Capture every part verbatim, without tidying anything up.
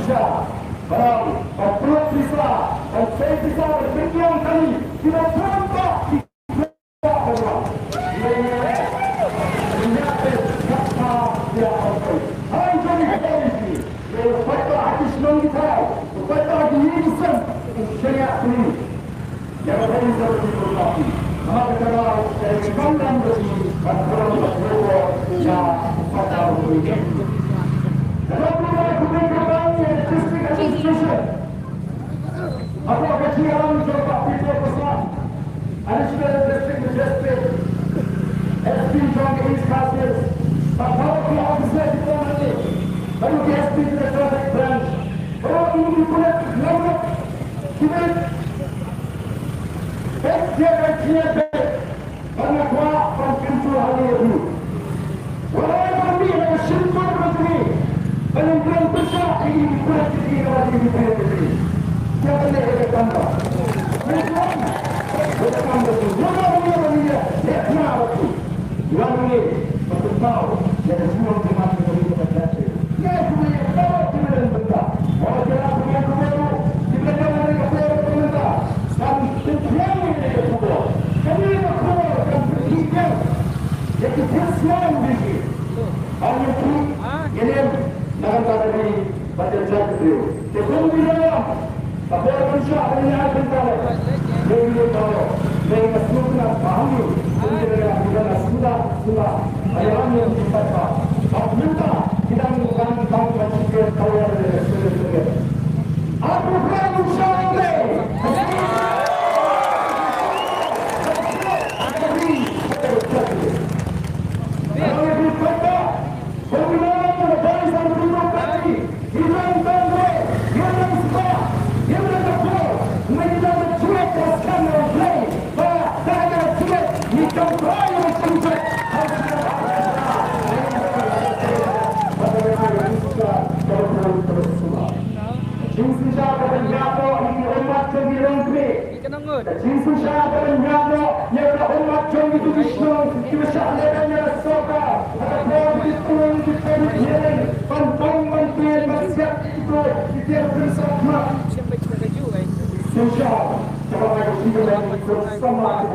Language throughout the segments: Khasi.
Pisa, barang, ban pynlut pisa, ban sei pisa, ban pynïaid kali, kiba bun bha ki kwah ban wan. Ïa phi, ïa phi, ïa phi. Hai jong ki kwah ki, ïa phi, ha ki shnong ki thaw, phi, ha ki ïing ki sem, ïa phi. Additional District Magistrate, S P jong ka East Khasi Hills, bad baroh ki officer jong ka, bad ki S P jong ka Traffic Branch, bad ki pulit, Bad nga kwah ban kyntu ha ïa u. Wat la ka mih na ka shyntur ka jong ngi ban ym pynshah ïa ki pulit ki jong ngi, kaba ki pulit ki jong ngi. Ïa kane ka kam ba. Ka kam ba. Ka kam ba. Ka kam ba. Wan ngi ba pynpaw ïa ka jinglong jingman jong ka ri ka jaitbynriew. Ïa kaba ïa kaba ki mei bynta. Ïa kaba ki mei bynta. Ki mei bynta ki mei bynta. Ban pynpaw ïa ka khubor. Kane ka khubor kan pynpaw ïa ki Khristan bisi. Ban ïa ki ïa lem na ka bynta ka ri. Ba ka jaitbynriew. Te kum ki nongïalam. Ka por ban shah ban ïaid ban kawei. Dei ki dei kawei. Dei ka sngewtynnat ba hangne. Kum ki nongïalam ki don la suda, suda. Ba ïalam ïa ki paidbah. Ba mynta ki dang ban ban ban shikhet kawei ban ïaid ban ïaid. Aku pran u shah dei. Aku pran u shah dei. Jingshisha ka ban ïaid noh ïa ki ummat jong ki longkmie. Ka jingshisha ka ban ïaid noh ïa ka ummat jong kito ki shnong kiba shah lehbeiñ ïa ka sorkar. Ha ka por ba ki pynlong ki public hearing ban pom ban peit ban siat ïa kito ki tiar pynshong khmat. Shisha kaba ngi ka jingshisha ka ban ïaid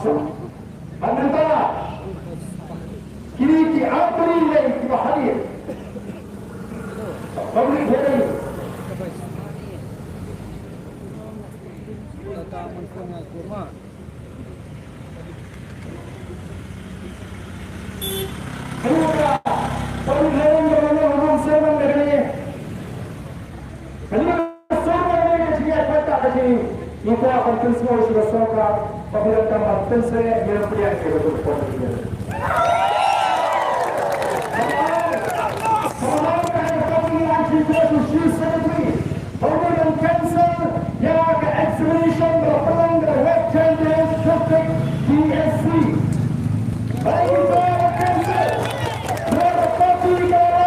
noh. Bad mynta kine ki artylli lei kiba hadien. Public hearing. Kane ka public hearing kaba long ha Umsawang kane. Kane ka sorkar ne ka jingïaid paidbah ka jong ngi. Ngi kwah ban pynsngew sha ka sorkar ba phi donkam ban pynsngew ïa ka pdiang ïa ka report ka jong ngi. Ba u ban cancel ïa ka examination ba la pynlong da ka West Jaintia Hills District D S C. Ba u ban cancel. Ba ka party ka la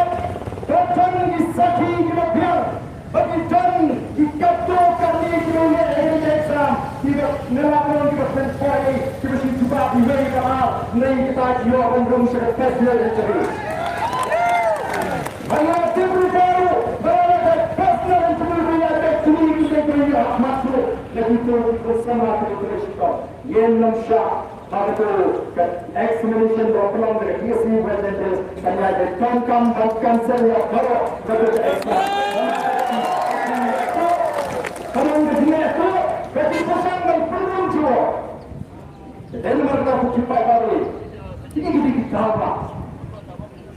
Ka don ki sakhi kiba biang, ba ki don ki katto katne kiba leh ïa ka exam, kiba ngi la don kiba pynphai, kiba shu jubab iwei iba ar, ne kita ki ïoh ban rung sha ka personal interview. Ba nga tip ruh baroh, ba nga personal interview ba nga tip kine ki dei kiba ïoh ha khmat ruh, na kito ki samla kiba trei shitom. Ngin ym shah ba kato ka examination ba pynlong da ka D S C West Jaintia Hills kan ïaid, donkam ban cancel ïa baroh kato ka exam. Ka long ka jingeh ka jingpyrshang ban pynlong jubor. Te dei namar kata ko ki paidbah, kine ki dei ki daw ba.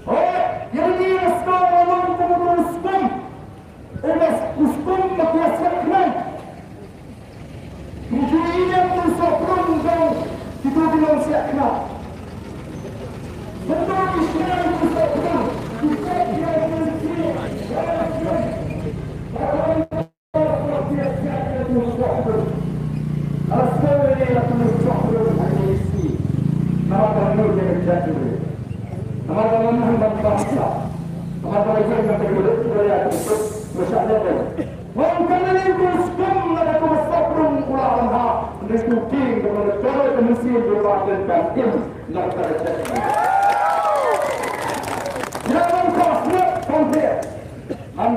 Hooid, ïa kine ki sngewbha ban long kum u skum. U ba u skum ba ki ïa siat khnang. Ngi ju ïa ïa u sohpdeng jong kito ki nongsiat khnang. Mynta ki sngewbha u sohpdeng. Ki siat khnang, ki siat khnang. Namar ba ngi ïa ka jaitbynriew. Namar ba ngi ïa ka jaitbynriew. Namar ba ngi ïa ka jaitbynriew. Namar ba ngi ïa ka jaitbynriew. Wan kane lei u skum na ka kum sop rung u la wan ha, ngi tu king ka man ka mynsiem ka ba den kan im na ka ta ka. Ya wan ka sngap kan te. Han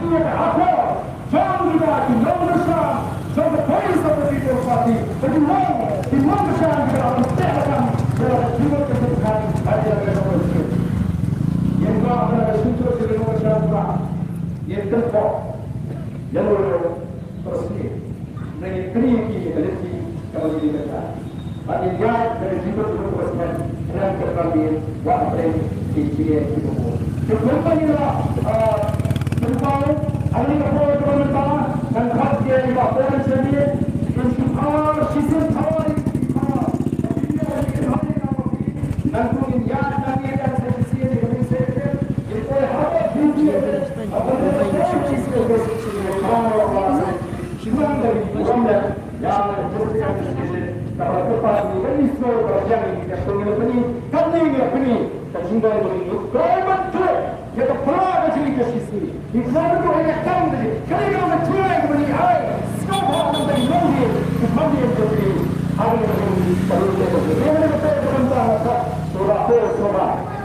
pynïaid ïa ka akor jong kita ki nongkyrshan jong ka Voice of the People Party. Ba ki long ki nongkyrshan kiba la pynteh lakam ïa la ka jingmut ka jingpyrkhat ha ïing ha sem. Ngin kwah ban ai ka shyntur sha ki nongkyrshan ba ngin kynfoh ïa la ka Ngi kynmaw ïa ki ïa ka lynti kaba ngi dei ban ai. Bad ngi ïaid da ka jingmut ruh kaba sngewthuh, khnang ba kan ïa wat pynlong ki jingeh kiba bun. Te kumba ngi la, ah, pynpaw ha kane ka por kaba mynta, ngan khot ïa i Bah Paul Shanbei, in shu paw, shisien paw, in shu paw. Ngan kum in ïaid nang ïa ka sa shisien ïa ka mynsiem. Thank you.